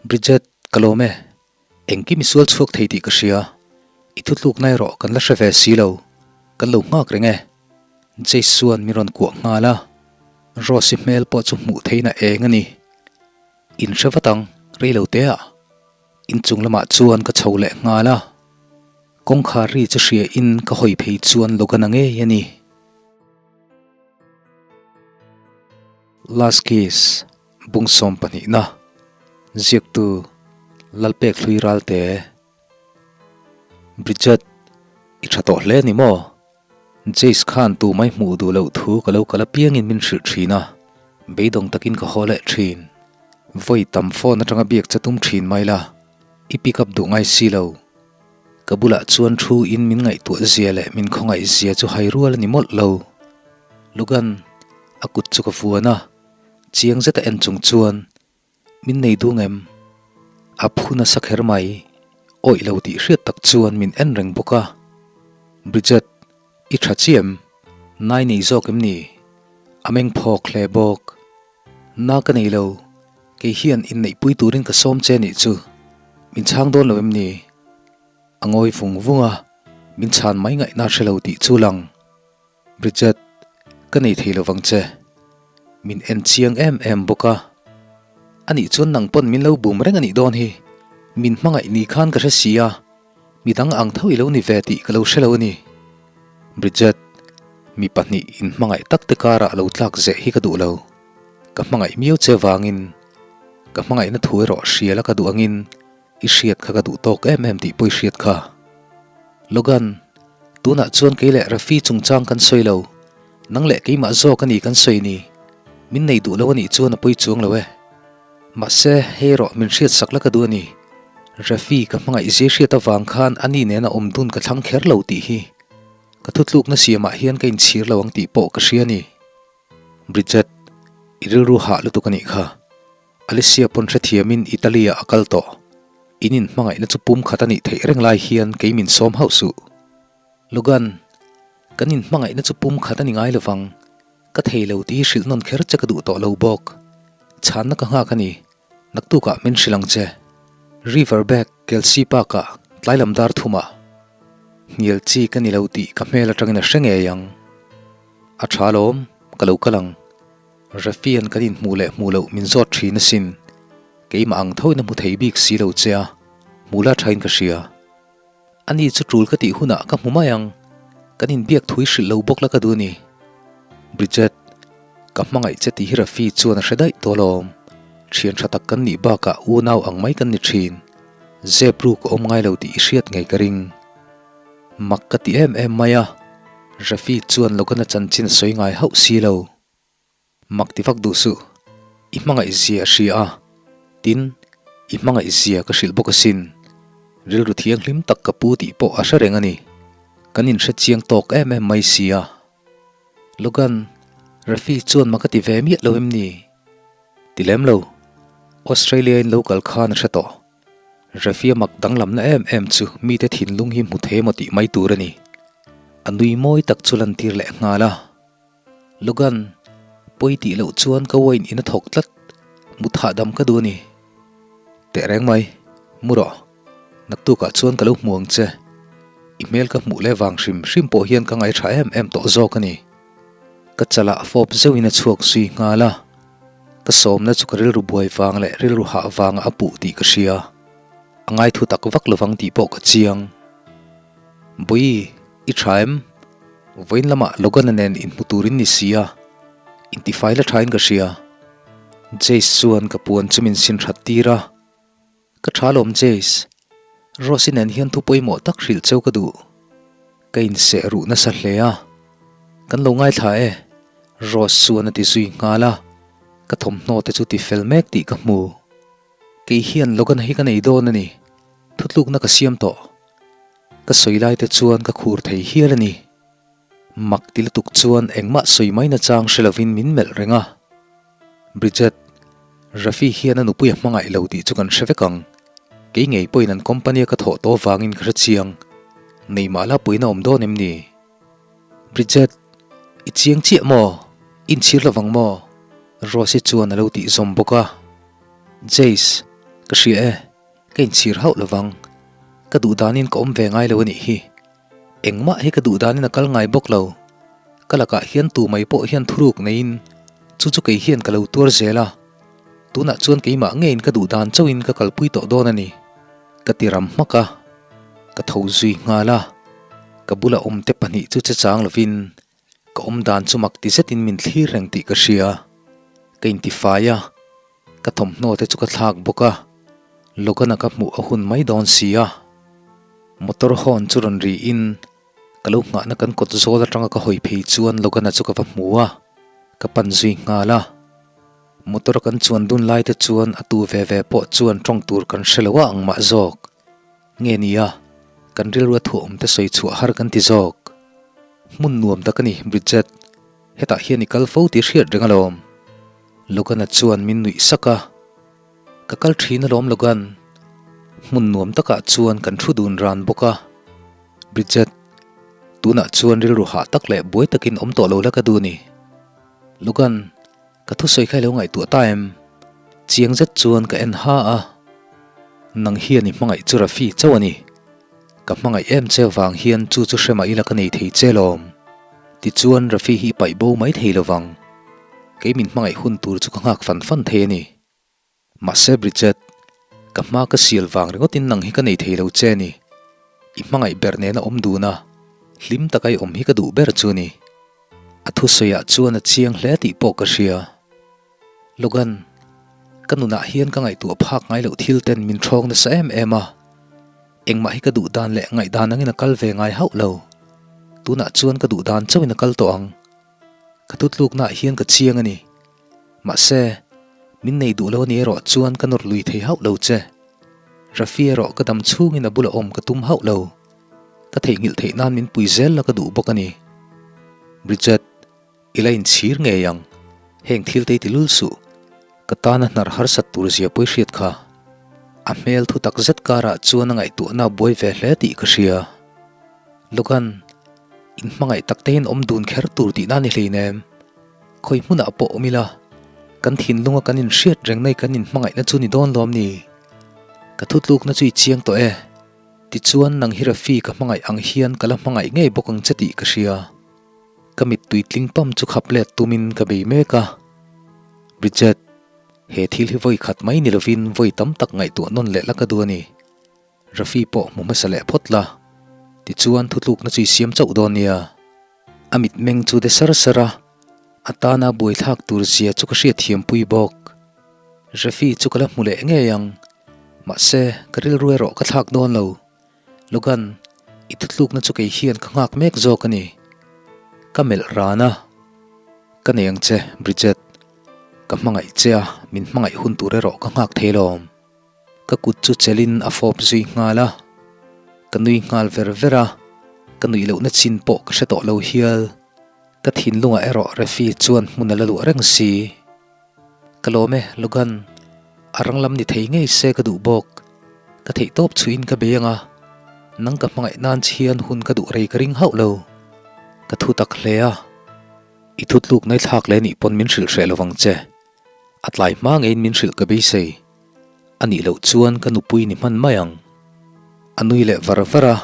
Bridget, ka lawm e. Engkim i sual chhuak thei tih ka hria. I thutlukna erawh kan la hre ve si lo. Kan lo nghak reng e. Jace chuan min rawn kuah nghal a. Rose-i hmel pawh chu hmuh theihna eng a ni. In hre vat ang, rei lo te ah. Inchung lamah chuan ka chho leh nghal a. Kawngkhar ri chu hria in ka hawi phei chuan Logan-a ngei a ni. Last Kiss, Bung 12na, Ziaktu, Lalpek Hlui Ralte, Bridget, i tha tawh hle ni maw? Jace khan tu mai hmuh duh loh thu ka lo kal apiangin min hrilh thin a, beidawng takin ka haw leh thin. Vawi tam phone atanga biak che tum thin mai la, i pick up duh ngai si lo. Ka bulah chuan thu in min ngaihtuah zia leh min khawngaih zia chu hai rual a ni mawlh lo. Logan, a kut chu ka vuan a, chiang zeta en chung chuan Min nei dung em? A phu nasa kher mai. Awih lo tih hriat tak chuan min en reng bawk a. Bridget, i tha chi em? Nai nei zawk em ni? A meng phawk hle bawk. Na ka nei lo. Kei hian inneihpui turin ka sawm che nih chu. Min chhang dawn lo em ni? A ngawi vung vung a, min chhan mai ngaihna hre lo tih chu lang. Bridget, ka nei thei lovang che. Min en chiang em em bawk a. Anih chuan nang pawn min lo bum reng anih dawn hi. Min hmangaih ni khan ka hre si a, midang ang tho i lo ni ve tih ka lo hre lo a ni. Bridget, mi pahnih in hmangaih tak te karah lo tlak zeh hi ka duh lo. Ka hmangaih miau che vangin, ka hmangaihna thu erawh hriala ka duh angin I hriat kha ka duh tawk em em tih pawh i hriat kha. Logan, tunah chuan kei leh Rafi chungchang kan sawi lo. Nang leh keimah zawk a ni kan sawi ni. Min nei duh lo a nih chuan a pawi chuang lo e. Mahse, hei erawh min hriat sak la ka duh a ni. Rafi ka hmangaih zia hriat avang khan ani nena awm dun ka thlang kher lo tih hi. Ka thutlukna siamah hian ka inchhir lo ang tih pawh ka hria a ni. Bridget, i rilru hah lutuk a nih kha. Alicia pawn hrethiamin Italy-ah a kal tawh. In inhmangaihna chu pum khat a nih theih reng lai hian kei min sawm hauh suh. Logan, kan inhmangaihna chu pum khat a ni ngai lovang. Ka thei lo tih hi hrilh nawn kher che ka duh tawh lo bawk. Chhanna ka nghak a ni. Naktukah min hrilh ang che. Riverbank, Kelsey Park-ah, tlai lam dar thumah. Hnial chi ka ni lo tih ka hmel atangin a hre ngei ang. A tha alawm, ka lo kal ang. Rafian kan inhmuh leh hmuh loh min zawt thin asin. Keimah ang thoin a hmu thei bik si lo che a, hmuh la thain ka hria. Ani chu tul ka tih hunah ka hmu mai ang, kan inbiak thui hrilh lo bawk la ka duh a ni. Bridget, ka hmangaih che tih hi Rafi chuan a hre daih tawh alawm. Thian tha tak kan nih bakah unau ang mai kan ni thin. Zep ruk a awm ngai lo tih i hriat ngei ka ring. Mak ka ti em em mai a, Rafi chuan Logan-a chanchin a sawi ngai hauh si lo. Mak ti vak duh suh, i hmangaih zia a hria a, tin, i hmangaih zia ka hrilh bawk asin. Rilru thianghlim tak ka pu tih pawh a hre reng a ni. Kan inhre chiang tawk em em mai si a. Logan, Rafi chuan mak a ti ve miah lo em ni? Ti lem lo. Australia-in lo kal khan a hre tawh. Rafia mak danglamna em em chu mite thinlung hi hmu thei emaw tih mai tur a ni. A nui mawi tak chu lantir leh nghal a. Logan, pawi tih loh chuan ka wine in a thawk tlat, mu thahdam ka duh a ni. Teh reng mai, mu rawh. Naktukah chuan ka lo hmu ang che. I hmel ka hmuh leh vang hrim hrim pawh hian ka ngaihṭha em em tawh zawk a ni. Ka chalah fawp zeuhin a chhuak zui nghal a. Ka sawmna chu ka rilru buai vang leh rilru hah vanga a puh tih ka hria. A ngaithu tak vak lovang tih pawh ka chiang. Bawi, i tha em? Vawiin lamah Logan-a nen inhmu turin ni si a, intifai la thain ka hria. Jace chuan ka puan chu min sin that tir a. Ka tha lawm Jace, Rose-i nen hian thu pawimawh tak hrilh cheu ka duh. Ka inseh ruh nasa hle a, kan lo ngaithla e, Rose chuan a ti zui nghal a, ka thawmhnaw te chu ti fel mek tih ka hmu. Kei hian Logan hi ka nei dawn a ni, thutlukna ka siam tawh. Ka sawi lai te chuan ka khur thei hial a ni. Mak ti lutuk chuan engmah sawi mai nachang hre lovin min melh reng a. Bridget, Rafi hian a nupui a hmangaih lo tih chu kan hre vek ang. Kei ngei pawhin an company a ka thawh tawh vangin ka hre chiang. Nei mah la puiin a awm dawn em ni? Bridget, i chiang chiah maw? I inchhir lovang maw? Rose-i chuan a lo tih zawm bawk a. Jace, Ka hria e, ka inchhir hauh lovang. Ka duh danin ka awm ve ngai lo a nih hi. Engmah hi ka duh danin a kal ngai bawk lo. Ka lakah hian tu mai pawh hian thuruk neiin chu chu kei hian ka lo tuar zel a. Tunah chuan keimah ngeiin ka duh dan chauhin ka kalpui tawh dawn a ni. Ka ti ram hmak a, ka tho zui nghal a. Ka bula awmte pahnih chu che chang lovin Ka awm dan chu mak ti zetin min thlir reng tih ka hria. Ka intifai a, ka thawmhnaw te chu ka thlak bawk a, Logan-a ka hmuh a hun mai dawn si a. Motor horn chu rawn riin ka lo nghahna kan kawt zawl atanga ka hawi phei chuan Logan-a chu ka va hmu a, ka pan zui nghal a. Motor-a kan chuan dun lai te chuan a tu ve ve pawh chuan tawng tur kan hre lo a ang mah zawk. Nge nia, kan rilru a thuawm te sawi chhuah har kan ti zawk. Hmun nuam tak a ni, Bridget. Hetah hian i kal fo tih hriat reng alawm. Logan-a chuan min nuih sak a. Ka kal thin alawm Logan. Hmun nuam takah chuan kan thu dun ran bawk a. Bridget, tunah chuan rilru hah tak leh buai takin awm tawh lo la ka duh ni. Logan. Ka thusawi kha i lo ngaihtuah ta em? Chiang zet chuan ka en ha a. Nang hian i hmangaih chu Rafi chauh a ni. Ka hmangaih em che vang hian chu chu hre mah ila ka nei thei che lawm. Tichuan Rafi hi i paih bo mai thei lovang. Kei min hmangaih hun tur chu ka nghak fan fan thei a ni. Mahse Bridget, ka hma ka sial vang ringawtin nang hi ka nei thei lo che ni. I hmangaih ber nena awm dun a, hlim taka i awm hi ka duh ber chu ni. A thusawiah chuan a chiang hle tih pawh ka hria. Logan, ka nunah hian ka ngaihtuah phak ngai loh thil ten min ṭhawng nasa em em a. Engmah hi ka duh dan leh ngaihdan angin a kal ve ngai hauh lo. Tunah chuan ka duh dan chauhin a kal tawh ang. Ka thutluknaah hian ka chiang a ni. Mahse, min nei duh lo a ni erawh chuan ka nawr lui thei hauh lo che. Rafi erawh ka dam chhungin a bula awm ka tum hauh lo. Ka theihnghilh theih nan min pui zel la ka duh bawk a ni. Bridget, i la inchhir ngei ang. Heng thil te i ti lul suh. Ka tana hnar harsat tur zia pawi hriat kha. A hmel thu tak zet karah chuan a ngaihtuahna a buai ve hle tih ka hria. Logan, in hmangaih tak te hian awm dun kher tur tihna a ni hleinem. Khawi hmunah pawh awm ila, kan thinlunga kan inhriat reng nai kan inhmangaihna chu ni dawn lawm ni? Ka thutlukna chu i chiang tawh e. Tichuan nang hi Rafi ka hmangaih ang hian ka la hmangaih ngei bawk ang che tih ka hria. Ka mittui tling pam chu khap let tumin ka bei mek a. Bridget, he thil hi vawi khat mai ni lovin vawi tam tak ngaihtuah nawn leh la ka duh a ni. Rafi pawh hmu hmasa leh phawt la. Tichuan thutlukna chu i siam chauh dawn nia. A mitmeng chu de sar sar a, a tana buaithlak tur zia chu ka hriatthiam pui bawk. Rafi chu ka la hmu leh ngei ang, mahse ka rilru erawh ka thlak dawn lo. Logan, i thutlukna chu kei hian ka nghak mek zawk a ni. Ka melh ran a, Ka nei ang che, Bridget. Ka hmangaih che a, min hmangaih hun tur erawh ka nghak thei lawm. Ka kut chu chelin a fawp zui nghal a, ka nui nghal ver ver a, ka nuih lohna chin pawh ka hre tawh lo hial. Ka thinlungah erawh Refi chuan hmun a la luah reng si. Ka lawm e, Logan. A rang lam ni thei ngei se ka duh bawk. Ka theih tawp chhuihin ka bei ang a, nang ka hmangaih nan che hian hun ka duh rei ka ring hauh lo. Ka thu tak hle a, i thutluk ngaithlak leh nih pawn min hrilh hreh lovang che. A tlai hma ngeiin min hrilh ka beisei. A nih loh chuan ka nupui ni hman mai ang. A nui leh var var a,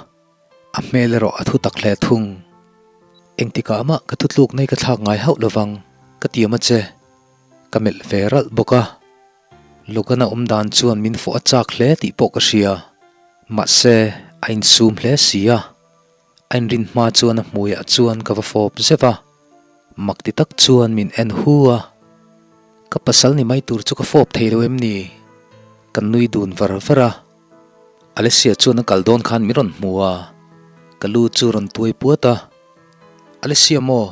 a hmel erawh a thu tak hle thung. Engtikah mah ka thutluk nei ka thlak ngai hauh lovang, ka tiam a che. Ka melh ve ralh bawk a. Logan-a awm dan chuan min fawh a chak hle tih pawh ka hria. Mahse, a insum hle si a. A inrin hma chuan a hmuiah chuan ka va fawp zeuh a, mak ti tak chuan min en hu a. Ka pasal ni mai tur chu ka fawp thei lo em ni? Kan nui dun var var a. Alessia chuan a kal dawn khan min rawn hmu a, ka lu chu rawn tuai puat a. Alessia maw?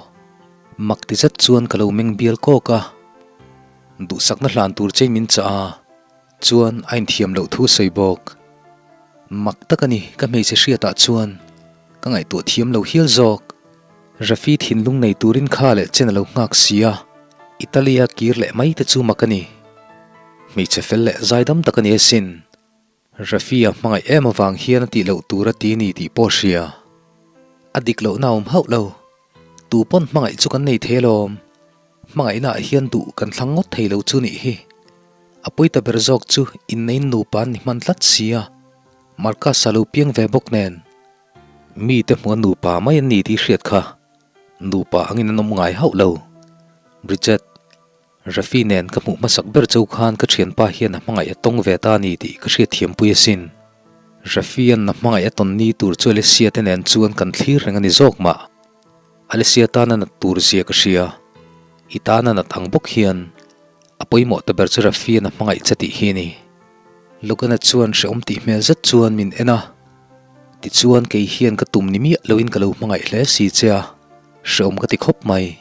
Mak ti zet chuan ka lo meng bial kawk a. Duhsakna hlan tur chein min chah a. Chuan a inthiam loh thu sawi bawk. Mak tak a ni, ka hmeichhe hriatah chuan ka ngaihtuah thiam lo hial zawk. Rafi thinlung nei turin kha leh chen a lo nghak si a, Italy-a kir leh mai te chu mak a ni. Hmeichhe fel leh zaidam tak a ni asin. Rafi-a hmangaih em avang hian a tih loh tur a ti ni tih pawh hria. A dik lohna a awm hauh lo. Tu pawn hmangaih chu kan nei thei alawm. Hmangaihnaah hian duh kan thlang ngawt thei lo chu nih hi. A pawi ta ber zawk chu inneiin nupa an ni hman tlat si a, Marcus-a lo piang ve bawk nen. Mite hmuh a nupa mai an ni tih hriat kha nupa angin an awm ngai hauh lo. Bridget, Rafi nen ka hmuh hmasak ber cho khan ka thianpa hian a hmangaih a tawng ve ta a ni tih ka hriatthiampui asin. Rafi-a'n a hmangaih a tawn ni tur chu Alessia te nen chuan kan thlir reng a ni zawk mah. Alessia tana nat tur zia ka hria. I tana nat ang bawk hian a pawimawh ta ber chu Rafi-a'n a hmangaih che tih hi a ni. Logan-a chuan hrehawm tih hmel zet chuan min en a. Tichuan kei hian ka tum ni miah loin ka lo hmangaih hle si che a, hrehawm ka ti khawp mai.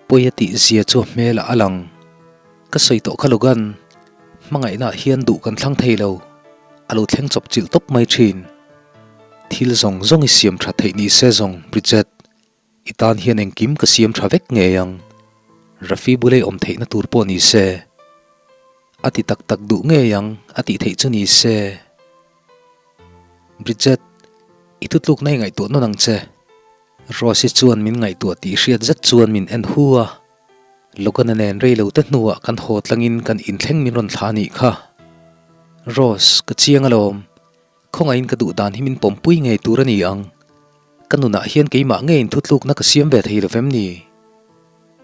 Pawi a tih zia chu a hmelah a lang. Ka sawi tawh kha Logan, hmangaihnaah hian duh kan thlang thei lo, a lo thleng chawp chilh tawp mai thin. Thil zawng zawng i siam tha theih ni se zawng Bridget, i tan hian engkim ka siam tha vek ngei ang. Rafi bulei awm theihna tur pawh ni se. A ti tak tak duh ngei ang a tih theih chu ni se. Bridget, i thutlukna i ngaihtuah nawn ang che. Rose-i chuan min ngaihtuah tih hriat zet chuan min en hu a. Logan-a nen rei lo te hnuah kan haw tlangin kan inthleng min rawn thlah a nih kha. Rose, ka chiang alawm. Khawngaihin ka duh dan hi min pawmpui ngei tur a ni ang. Ka nunah hian keimah ngeiin thutlukna ka siam ve thei lo vem ni?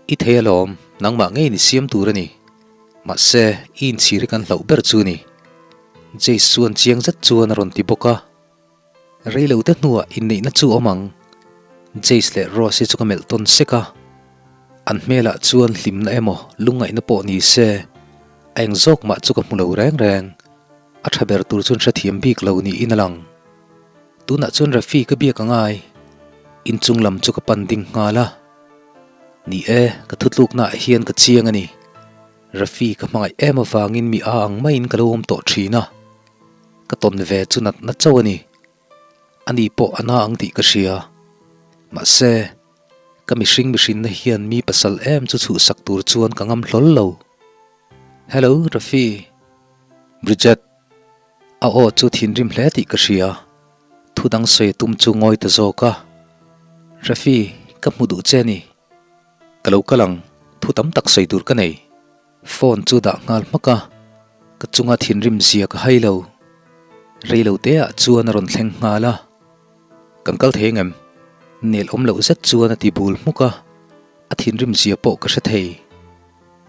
I thei alawm, nangmah ngeiin i siam tur a ni. Mahse, i inchhir hi kan hlauh ber chu a ni. Jace chuan chiang zet chuan a rawn ti bawk a. Rei lo te hnuah inneihna chu awm ang. Jace leh Rose-i chu ka melh tawn sek a. An hmelah chuan hlimna emaw lungngaihna pawh ni se, a eng zawk mah chu ka hmu lo reng reng. A tha ber tur chuan hrethiam bik lo niin a lang. Tunah chuan Rafi ka biak a ngai. Inchung lam chu ka pan ding nghal a. Ni e, ka thutluknaah hian ka chiang a ni. Rafi ka hmangaih em avangin mi a ang maiin ka lo awm tawh thin a. Ka tawn ve chu natna chauh a ni. Ani pawh a na ang tih ka hria. Mahse, ka mihring mihrinna hian mi pasal em chu chhuhsak tur chuan ka ngam hlawl lo. Hello, Rafi. Bridget. A aw chu thinrim hle tih ka hria. Thu dang sawi a tum chu ngawi ta zawk a. Rafi, ka hmu duh che a ni. Ka lo kal ang, thu tam tak sawi tur ka nei. Phone chu dah nghal hmak a, ka chunga thinrim zia ka hai lo. Rei lo te ah chuan a rawn thleng nghal a, Kan kal thei engem? Nel awm loh zet chuan a ti bul hmuk a, a thinrim zia pawh ka hre thei.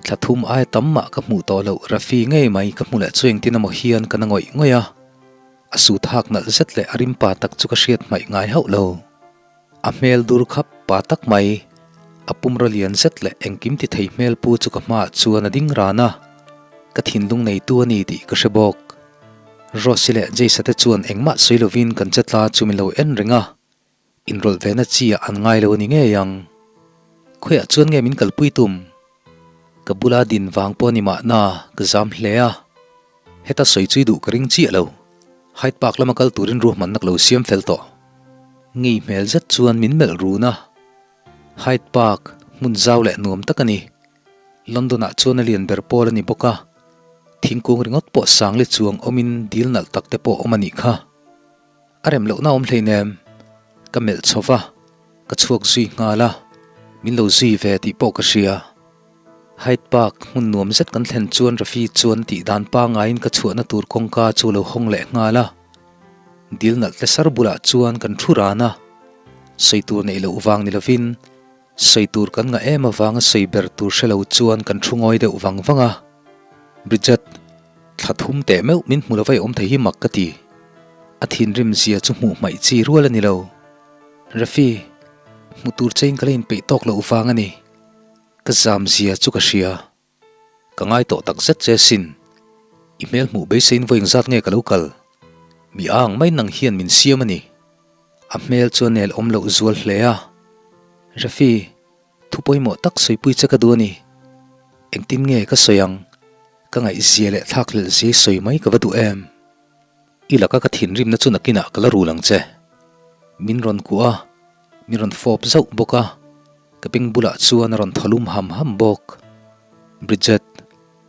Thla thum aia tam mah ka hmuh tawh loh Rafi ngei mai ka hmu leh chu engtin emaw hian ka na ngawih ngawih a, a su thak nalh zet leh a rimpa tak chu ka hriat hmaih ngai hauh lo. A hmel dur khap pa tak mai, a pumraw lian zet leh engkim ti thei hmel pu chu ka hmaah chuan a ding ran a, ka thinlung neitu a ni tih ka hre bawk. Rose-i leh Jace-a te chuan engmah sawi lovin kan che tla chu min lo en reng a, inrawlh ve na chi ah an ngai lo a ni ngei ang. Khawiah chuan nge min kalpui tum? Ka bula din vang pawh a ni mahna ka zam hle a. Heta sawi chui duh ka ring chiah lo. Hyde Park lama kal turin ruahmanna ka lo siam fel tawh. Ngei hmel zet chuan min melh run a. Hyde Park, hmun zau leh nuam tak a ni. London-ah chuan a lian ber pawl a ni bawk a. Thingkung ringawt pawh sangli chuang awmin dil nalh tak te pawh awm a nih kha. A rem lohna awm hleinem. Ka melh chho va, ka chhuak zui nghal a. Min lo zui ve tih pawh ka hria. Hyde Park hmun nuam zet kan thlen chuan Rafi chuan tih dan pangaiin ka chhuahna tur kawngka chu lo hawng leh nghal a. Dil nalh tle sar bulah chuan kan thu ran a. Sawi tur neih loh vang ni lovin sawi tur kan ngah em avanga sawi ber tur hre lo chuan kan thu ngawi deuh vang vang a. Bridget, thla thum teh meuh min hmu lova i awm thei hi mak ka ti. A thinrim zia chu hmuh hmaih chi rual a ni lo. Rafi, hmu tur chein ka la inpeih tawk loh vang a ni. Ka zam zia chu ka hria. Ka ngai tawh tak zet che sin. I hmel hmuh beiseiin vawi engzat nge ka lo kal? Mi ang mai nang hian min siam a ni. A hmel chu a nel awm loh zual hle a. Rafi, thu pawimawh tak sawipui che ka duh a ni. Engtin nge ka sawi ang? Ka ngaihzia leh thlakhlelh zia i sawi mai ka va duh em? I laka ka thinrimna chu nakinah ka la rul ang che. Min rawn kuah a, min rawn fawp zauh bawk a, ka beng bulah chuan a rawn thaw lum ham ham bawk. Bridget,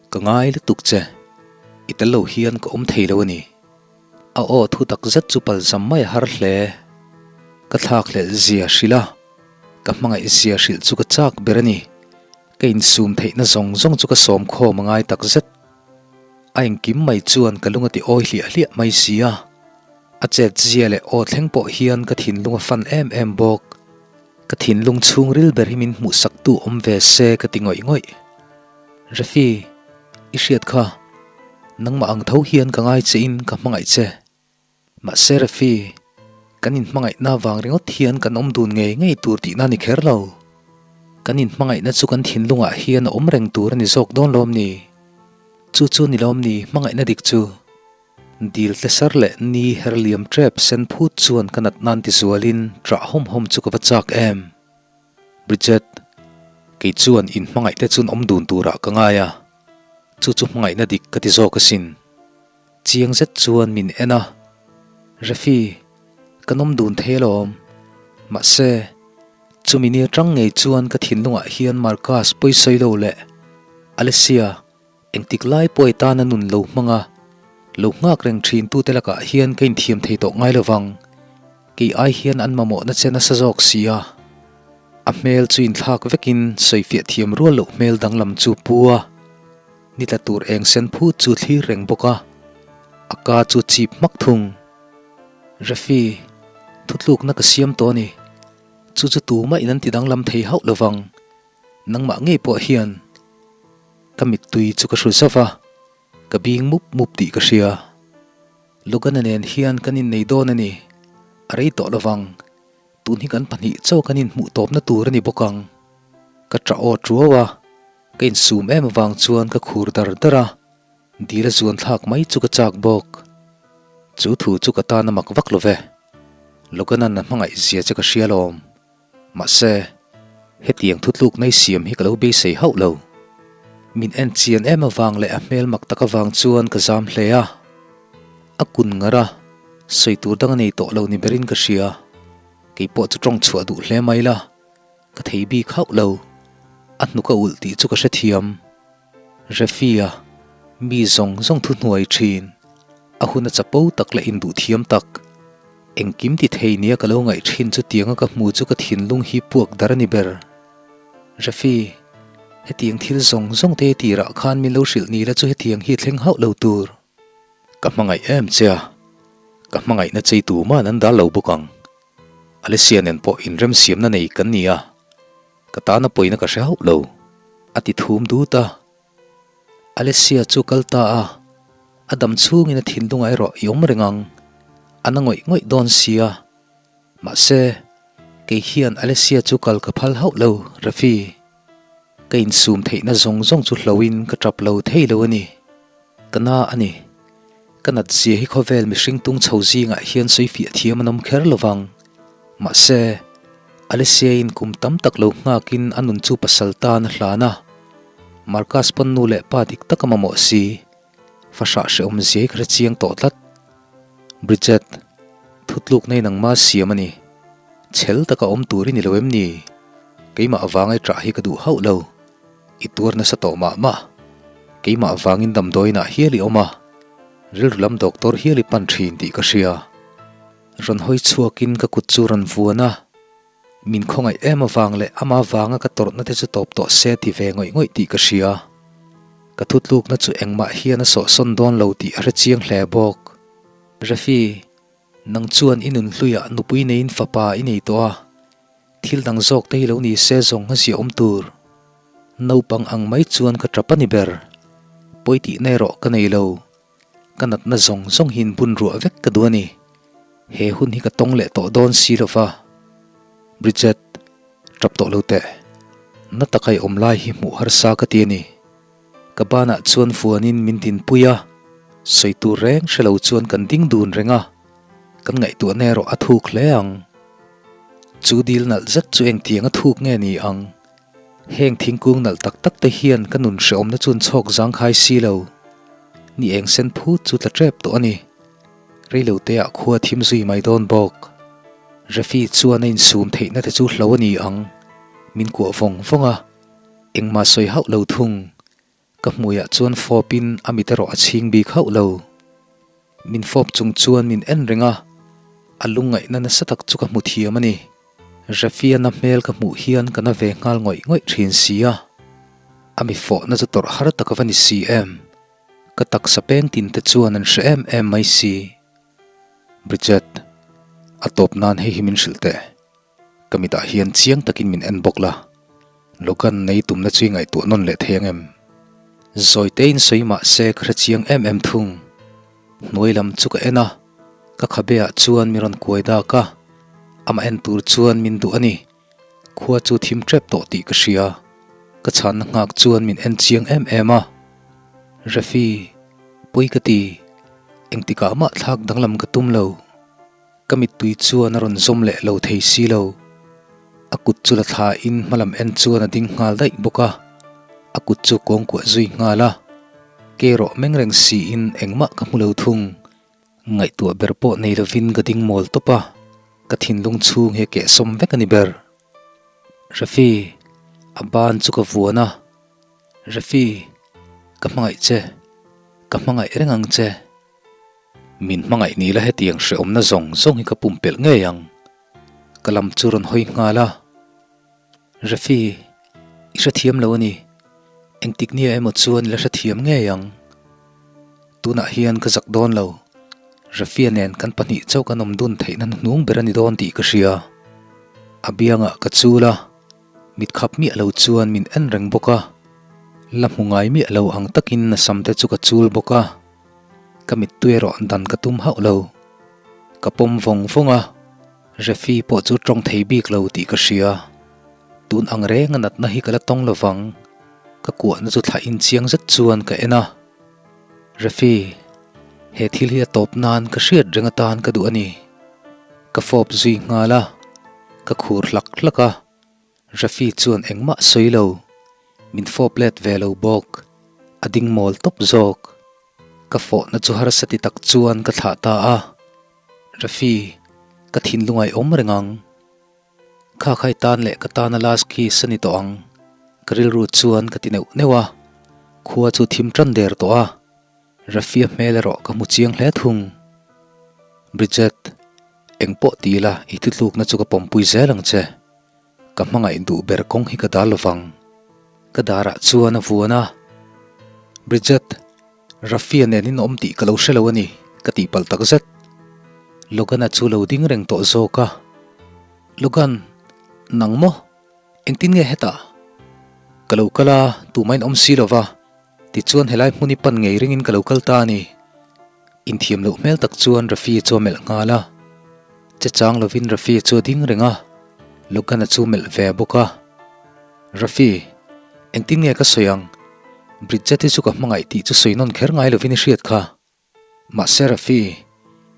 ka ngai lutuk che. I tel lo hian ka awm thei lo a ni. A aw thu tak zet chu palzam mai a har hle. Ka thlakhlelh zia hrilh a, ka hmangaih zia hrilh chu ka chak ber a ni. Ka insum theihna zawng zawng chu ka sawmkhawm a ngai tak zet. A engkim mai chuan ka lung a ti awi hliah hliah mai si a. A chet zia leh aw thleng pawh hian ka thinlung a fan em em bawk. Ka thinlung chhungril ber hi min hmuhsaktu awm ve se ka ti ngawih ngawih. Refi, i hriat kha, nangmah ang tho hian ka ngai che in ka hmangaih che. Mahse Refi, kan inhmangaihna vang ringawt hian kan awm dun ngei ngei tur tihna ni kher lo. Kan inhmangaihna chu kan thinlungah hian a awm reng tur a ni zawk dawn lawm ni? Chu chu ni lawm ni hmangaihna dik chu? Dil tlesar leh ni her liam tep sen phut chuan ka nat nan tizualin ṭah hawm hawm chu ka va chak em? Bridget, kei chuan inhmangaihte chun awm dun turah ka ngai a, chu chu hmangaihna dik ka ti zawk asin. Chiang zet chuan min en a, Refi, ka nawm dun thei alawm. Mahse, chumi ni atang ngei chuan ka thinlungah hian Marcus pawisawi lo leh Alessia engtik lai pawh i tana nun lo hmang a, lo nghak reng thin tute lakah hian ka inthiam thei tawh ngai lovang. Kei ai hian an mamawhna che nasa zawk si a. A hmel chu inthlak vekin sawifiah thiam rual loh hmel danglam chu pu a. Ni tla tur eng sen phut chu thlir reng bawk a, a ka chu chip hmak thung. Refi, thutlukna ka siam tawh a ni. Chu chu tumah in an ti danglam thei hauh lovang. Nangmah ngei pawh hian ka mittui chu ka hru zauh va, ka bing mup mup tih ka hria. Logan-a nen hian kan innei dawn a ni, a rei tawh lovang. Tun hi kan pahnih chaw kan inhmuh tawpna tur a ni bawk ang. Ka ṭah aw ṭuau a, ka insum em avang chuan ka khur dar dar a, dil a zuan thlak mai chu ka chak bawk. Chu thu chu ka tan a mak vak lo ve. Logan-a'n a hmangaih zia che ka hria alawm. Mahse, hetiang thutluk nei siam hi ka lo beisei hauh lo. Min en chian em avang leh a hmel mak tak avang chuan ka zam hle a. A kun ngar a, sawi tur dang a nei tawh lo ni berin ka hria. Kei pawh chu tawng chhuah duh hle mai la, ka thei bik hauh lo. A hnuk a ulh tih chu ka hrethiam. Refia, mi zawng zawng thu hnuai thin. A hun a chapo tak leh induh thiam tak. Engkim ti thei nia ka lo ngaih thin chu tianga ka hmu chu ka thinlung hi puak dar a ni ber. Refi, hetiang thil zawng zawng te tirah khan min lo hrilh ni la chu hetiang hi thleng hauh lo tur. Ka hmangaih em che a, ka hmangaihna chei tu man an dal lo bawk ang. Alessia nen pawh inremsiamna nei kan ni a, ka tana pawina ka hre hauh lo, a ti thum dut a. Alessia chu kal ta a, a dam chhungin a thinlungah erawh i awm reng ang, a na ngawih ngawih dawn sia. Mahse, kei hian Alessia chu kal ka phal hauh lo, Rafi. Ka insum theihna zawng zawng chu hloin ka tap lo thei lo a ni. Ka na a ni. Ka nat zia hi khawvel mihring tung chho zingah hian sawi fiah thiam an awm kher lo vang. Mahse, Alessia-in kum tam tak lo nghakin a nun chu pasal tan a hlan a. Marcus pawn nu leh pa dik tak a mamawh si. Fahrah hrehawm zia hi ka hre chiang tawh tlat. Bridget, thutlukna in angma siam a ni. Chhel taka awm tur i ni lo em ni? Keimah avanga i ṭah hi ka duh hauh lo. I tuar nasa tawh mah mah. Keimah avangin damdawiinah hial i awm a, rilru lam doctor hial i pan ṭhin tih ka hria. Rawn hawi chhuakin ka kut chu rawn vuan a, min khawngaih em avang leh ama vanga ka tawrhna te chu tawp tawh se ti ve ngawih ngawih tih ka hria. Ka thutlukna chu engmah hian a sawhsawn dawn lo tih a hre chiang hle bawk. Rafi, nang chuan i nun hluiah nupui neiin fapa i nei tawh a, Thil dang zawk te hi lo ni se zawng a ziah awm tur. Naupang ang mai chuan ka tap a ni ber. Pawi tihna erawh ka nei lo. Ka natna zawng zawng hi inbun ruah vek ka duh a ni. He hun hi ka tawng leh tawh dawn si lo va. Bridget, tap tawh lo teh. Na taka i awm lai hi hmuh harsa ka ti a ni. Ka banah chuan fuanin min dinpui a, sawi tur reng hre lo chuan kan ding dun reng a. Kan ngaihtuahna erawh a thuk hle ang. Chu dil nalh zet chu engtiang a thuk nge ni ang? Heng thingkung nalh tak tak te hian ka nun hrehawmna chu an chhawk zangkhai si lo. Ni eng sen phut chu tla tep tawh a ni. Reiloteah khua thim zui mai dawn bawk. Refi chuan a insum theihna te chu hlo a ni ang. Min kuah vawng vawng a, engmah sawi hauh lo thung. Ka hmuiah chuan fawpin a mit erawh a chhing bik hauh lo. Min fawp chung chuan min en reng a, a lungngaihna nasa tak chu ka hmu thiam a ni. Rafiana hmel ka hmuh hian ka na ve nghal ngawih ngawih thin si a, a mi fawhna chu tawrh har tak a va ni si em. Ka taksa peng tin te chuan an hre em em mai si. Bridget, a tawp nan hei hi min hrilh teh. Ka mitah hian chiang takin min en bawk la. Logan nei tumna chu i ngaihtuah nawn leh thei ang em? Zawitein sawi mah se ka hre chiang em em thung. Hnuai lam chu ka en a, ka khabe ah chuan mi rawn kuai dak a, amah en tur chuan min duh a ni. Khua chu thim tep tawh tih ka hria. Ka chhanna nghak chuan min en chiang em em a. Refi, pawi ka ti. Engtikah mah thlak danglam ka tum lo. Ka mittui chuan a rawn zawm leh lo thei si lo. A kut chu la thlain hmalam en chuan a ding nghal daih bawk a. A kut chu kawngkuah zui nghal a. Ke rawh meng reng siin engmah ka hmu lo thung. Ngaihtuah ber pawh nei lovin ka ding mawl tawp a, ka thinlung chhung hi a kehsawm vek a ni ber. Rafi, a ban chu ka vuan a. Rafi, ka hmangaih che. Ka hmangaih reng ang che. Min hmangaih ni la hetiang hrehawmna zawng zawng hi ka pumpelh ngei ang. Ka lam chu rawn hawi nghal a. Rafi, i hrethiam lo a ni. Engtik nia emaw chuan i la hrethiam ngei ang. Tunah hian ka zak dawn lo. Rafia nen kan pahnih chauh kan awm dun theihna hnuhnung ber a ni dawn tih ka hria. A biangah ka chul a, mit khap miah lo chuan min en reng bawk a. La hmu ngai miah lo ang takin a sam te chu ka chul bawk a. Ka mittui erawh dan ka tum hauh lo. Ka pawm vawng vawng a, Rafi pawh chu tawng thei bik lo tih ka hria. Tun ang reng a natna hi ka la tawng lovang. Ka kuahna chu thlah inchiang zet chuan ka en a. Rafi, he thil hi a tawp nan ka hriat reng atan ka duh a ni. Ka fawp zui nghal a, ka khur hlak hlak a. Rafi chuan engmah sawi lo, min fawp let ve lo bawk. A ding mawl tawp zawk. Ka fawhna chu harsa ti tak chuan ka thlah ta a. Rafi, ka thinlung ai awm reng ang. Kha khai tan leh ka tana last kiss a ni tawh ang. Ka rilru chuan ka ti neuh neuh a, khua chu thim tan der tawh a, Rafia hmel erawh ka hmu chiang hle thung. Bridget, eng pawh ti ila i thutlukna chu ka pawmpui zel ang che. Ka hmangaih duh ber kawng hi ka dal lovang. Ka darah chuan a vuan a, Bridget, Rafia nen in awm tih ka lo hre lo a ni, ka tih palh tak zet. Logan-a chu lo ding reng tawh zawk a. Logan, nang maw? Engtin nge hetah? Ka lo kal a, tumah in awm si lo va, tichuan helai hmun i pan ngei ringin ka lo kal ta a ni. Inthiam loh hmel tak chuan Rafia chu a melh nghal a. Che chang lovin Rafia chu a ding reng a, Logan-a chu melh ve bawk a. Rafi, engtin nge ka sawi ang? Bridget hi chu ka hmangaih tih chu sawi nawn kher ngai lovin i hriat kha. Mahse Rafi,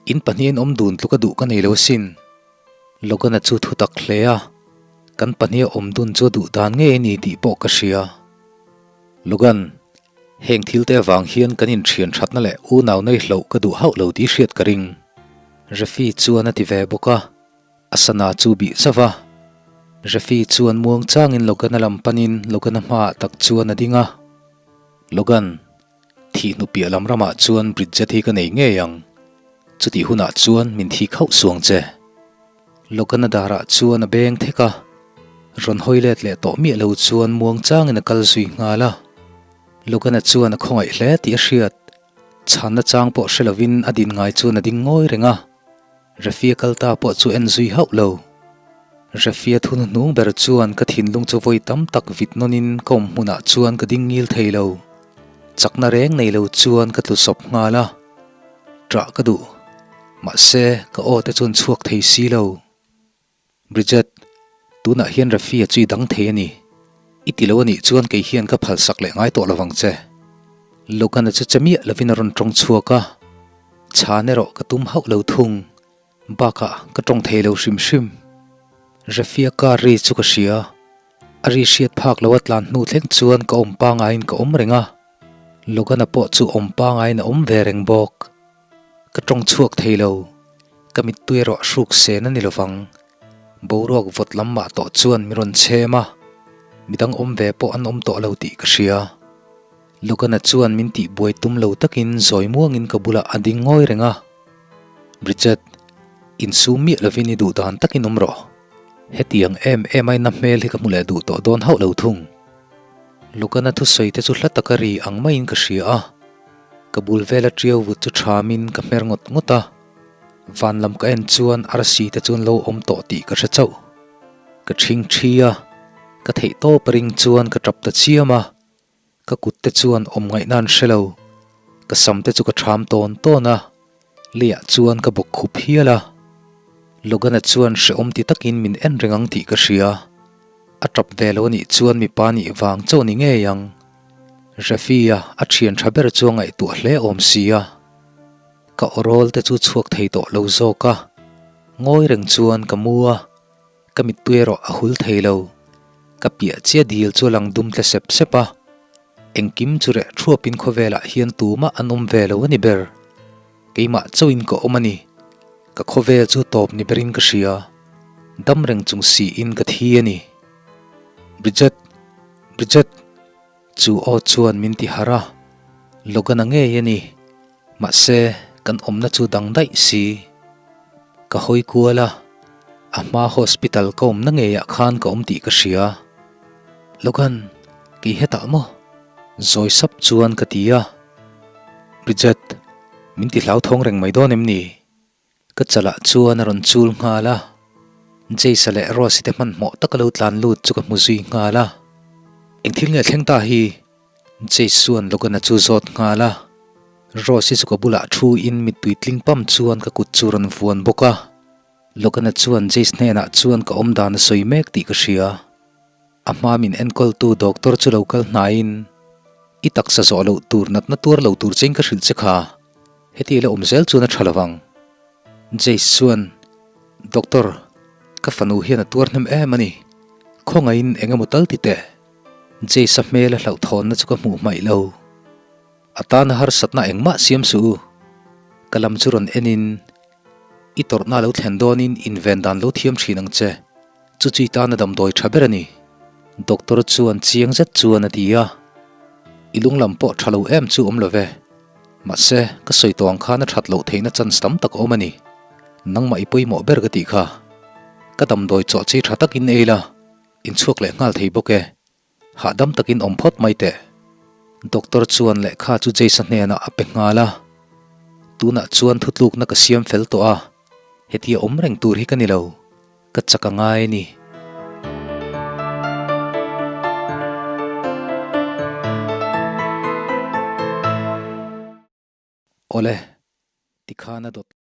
in pahnihin awm dun tluka duh ka nei lo asin. Logan-a chu thu tak hle a, kan pahniha awm dun chu a duh dan ngei a ni tih pawh ka hria. Logan, heng thil te avang hian kan inthian thatna leh unau nei hloh ka duh hauh lo tih hriat ka ring. Rafi chuan a ti ve bawk a. A sana chu bih zauh a. Rafi chuan muang changin Logan-a lam panin Logan-a hmaah tak chuan a ding a. Logan, thih hnu piah lam ramah chuan Bridget hi ka nei ngei ang. Chutih hunah chuan min thi khauh suang che. Logan-a darah chuan a beng thek a. Rawn hawi let leh tawh miah lo chuan muang changin a kal zui nghal a. Logan-a chuan a khawngaih hle tih a hriat. Chhanna chang pawh hre lovin a din ngai chuan a ding ngawi reng a. Refia kal ta pawh chu en zui hauh lo. Refia thu hnuhnung ber chuan ka thinlung chu vawi tam tak vit nawnin ka awm hmunah chuan ka ding ngil thei lo. Chakna reng nei lo chuan ka tlu sawp nghal a. Ṭah ka duh. Mahse, ka aw te chuan chhuak thei si lo. Bridget, tunah hian Rafi-a chu i dang thei a ni. I ti lo a nih chuan kei hian ka phalsak leh ngai tawh lovang che. Logan-a chu che miah lovin a rawn tawng chhuak a, chhan erawh ka tum hauh lo thung. Bakah ka tawng thei lo hrim hrim. Rafi-a car ri chu ka hria. A ri hriat phak lo a tlan hnu thleng chuan ka awm pangaiin ka awm reng a. Logan-a pawh chu awm pangaiin a awm ve reng bawk. Ka tawng chhuak thei lo, ka mittui erawh hruk sen a ni lovang. Boruak vawt lam mah tawh chuan min rawn chhem a, midang awm ve pawh an awm tawh lo tih ka hria. Logan-a chuan min tihbuai tum lo takin zawi muangin ka bulah a ding ngawi reng a. Bridget, insum miah lovin i duh dan takin awm rawh. Hetiang em em a ina hmel hi ka hmu leh duh tawh dawn hauh lo thung. Logan-a thusawi te chu hla taka ri ang maiin ka hria a. Ka bul vela ṭiau vut chu ṭhamin ka hmer ngawt ngawt a, van lam ka en chuan arsi te chu an lo awm tawh tih ka hre chauh. Ka ṭhing ṭhi a, ka theih tawp a ring chuan ka ṭap ta chiam a, ka kut te chuan awm ngaihna an hre lo. Ka sam te chu ka ṭham tawn tawn a, leiah chuan ka bawk khup hial a. Logan-a chuan hrehawm ti takin min en reng ang tih ka hria. A ṭap ve lo anih chuan mipa nih vang chauh ni ngei ang. Rafi-a a ṭhian ṭha ber chu a ngaihtuah hle awm si a, ka awrawl te chu chhuak thei tawh lo zawk a, ngawi reng chuan ka mu a, ka mittui erawh a hul thei lo, ka piah chiah dil chu a lang dum tle sep sep a, engkim chu reh thuapin khawvelah hian tumah an awm ve lo a ni ber, keimah chauhin ka awm a ni, ka khawvel chu tawp ni berin ka hria, dam reng chung siin ka thi a ni. Bridget! Bridget! Chu aw chuan min ti harh a, Logan-a ngei a ni. Mahse, kan awmna chu dang daih si. Ka hawi kual a, a hma hospital ka awmna ngeiah khan ka awm tih ka hria. Logan, kei hetah maw? Zawi sap chuan ka ti a. Bridget, min ti hlauthawng reng mai dawn em ni? Ka chalah chuan a rawn chul nghal a, Jace-a leh Rose-i te hmanhmawh taka lo tlan lut chu ka hmu zui nghal a. Eng thil nge thleng ta hi? Jace chuan Logan-a chu zawt nghal a. Rose-i chu ka bulah thu in mittui tling pam chuan ka kut chu rawn vuan bawk a. Logan-a chuan Jace hnenah chuan ka awm dan a sawi mek tih ka hria. A hma min enkawltu doctor chu lo kal hnaiin, I taksa zawh loh tur natna tuar lo tur chein ka hrilh che kha. Heti la awm zel chuan a tha lovang. Jace chuan, Doctor, ka fanu hian a tuar hnem em a ni. Khawngaihin eng emaw tal ti teh. Jace-a hmel a hlauhthawnna chu ka hmuh hmaih lo. A tana harsatna engmah siam suh u. Ka lam chu rawn enin, I tawrhna lo thlen dawnin inven dan lo thiam thin ang che. Chu chi tana damdawi tha ber a ni. Doctor chuan chiang zet chuan a ti a. I lunglam pawh tha lo em chu awm lo ve. Mahse, ka sawi tawh ang khan a that loh theihna chance tam tak a awm a ni. Nangmah i pawimawh ber ka tih kha. Ka damdawi chawh chi tha takin ei la, inchhuak leh nghal thei bawk e. Hahdam takin awm phawt mai teh. Doctor chuan lehkha chu Jace-a hnenah a pe nghal a. Tunah chuan thutlukna ka siam fel tawh a, hetia awm reng tur hi ka ni lo. Ka chak a ngai a ni. Awle, tikhan a dawt.